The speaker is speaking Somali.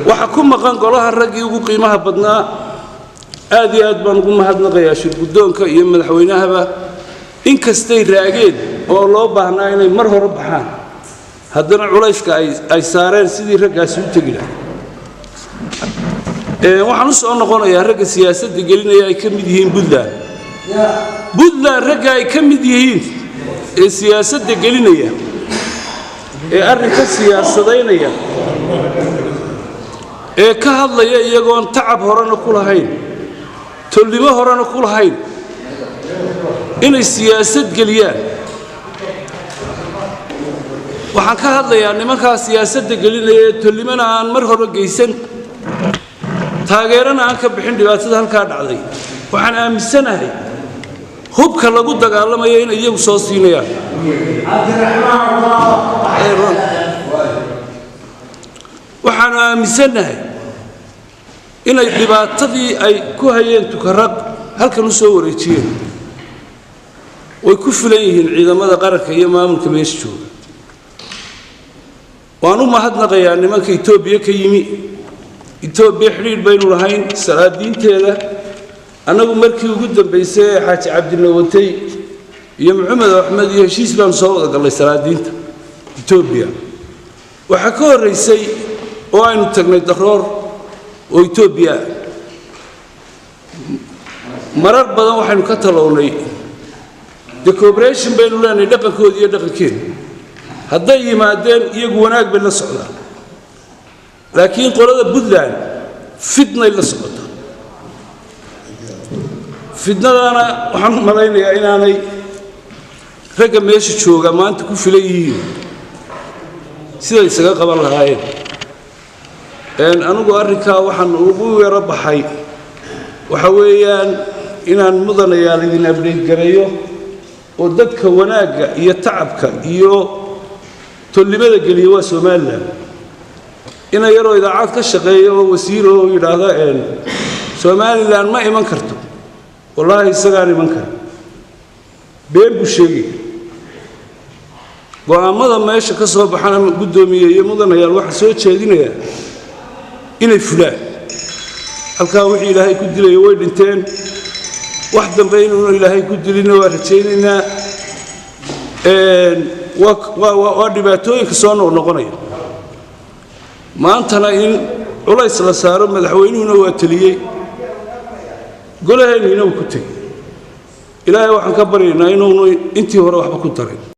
Waxa ku maqan golaha raggii ugu qiimaha badnaa. Aad iyo aad baan ugu mahadnaqayaa shirguddoonka iyo madaxweynahaba. Inkastay raageen oo loo baahnaa inay mar hore baxaan, haddana culayska ay saareen sidii raggaasi u tegi lahaa. Waxaan u soo noqonayaa ragga siyaasadda gelinaya ay ka mid yihiin Puntland. Puntland ragga ay ka mid yihiin ee siyaasadda gelinaya ee arrinka siyaasadaynaya ee ka hadlaya iyagoon tacab horena ku lahayn, tolnimo horena ku lahayn, inay siyaasad geliyaan. Waxaan ka hadlayaa nimankaa siyaasadda gelinaya ee tolnimona aan mar hore geysan, taageerana aan ka bixin dhibaatada halkaa dhacday. Waxaan aaminsanahay hubka lagu dagaalamayo inay iyagu soo siinayaan. Waxaanu aaminsannahay inay dhibaatadii ay ku hayeen Tukaraq halkan u soo wareejiyeen. Way ku filan yihiin ciidamada qaranka iyo maamulka meesha jooga. Waan u mahadnaqayaa nimanka Etoobiya ka yimi. Etoobiya xidhiidh baynu lahayn salaadiinteeda. Annagu markii ugu dambaysay ee Xaaji Cabdinawatay iyo Maxamed Axmed iyo heshiis baanu soo wada gallay salaadiinta Etoobiya. Waxaa ka horraysay oo aynu tagnay Daroor oo Etoobiya. Marar badan waxaynu ka talownay de cooperation baynu leenahay dhaqankooda iyo dhaqankeena. Hadday yimaadeen iyagu wanaag bay la socdaan, laakiin qolada Puntland fitnay la socotaa. Fitnadaana waxaan u malaynayaa inaanay ragga meesha jooga maanta ku filan yihiin siday isaga qaban lahaayeen. Anigu arrinkaa waxaan ugu yaro baxay waxa weeyaan inaan mudanayaal idin update gareeyo oo dadka wanaagga iyo tacabka iyo tolnimada geliya waa Somaliland. Ina yaroo idaacad ka shaqeeya oo wasiir oo yidhaahda Somaliland ma iman karto, wallaahi isagaan iman kara, been buu sheegaya. Go'aammada meesha ka soo baxana guddoomiye iyo mudanayaal waxaa soo jeedinayaa inay fulaan. Halkaa wixii Ilaahay ku dilaya way dhinteen, wax dambe inuuna Ilaahay ku dilina waa rajaynaynaa. Waa dhibaatooyinka soo noqnoqonaya. Maantana in culays la saaro madaxweynuhuna waa teliyey, golaheenniina uu ku tegey. Ilaahay waxaan ka baryaynaa inuunu intii hore waxba ku darin.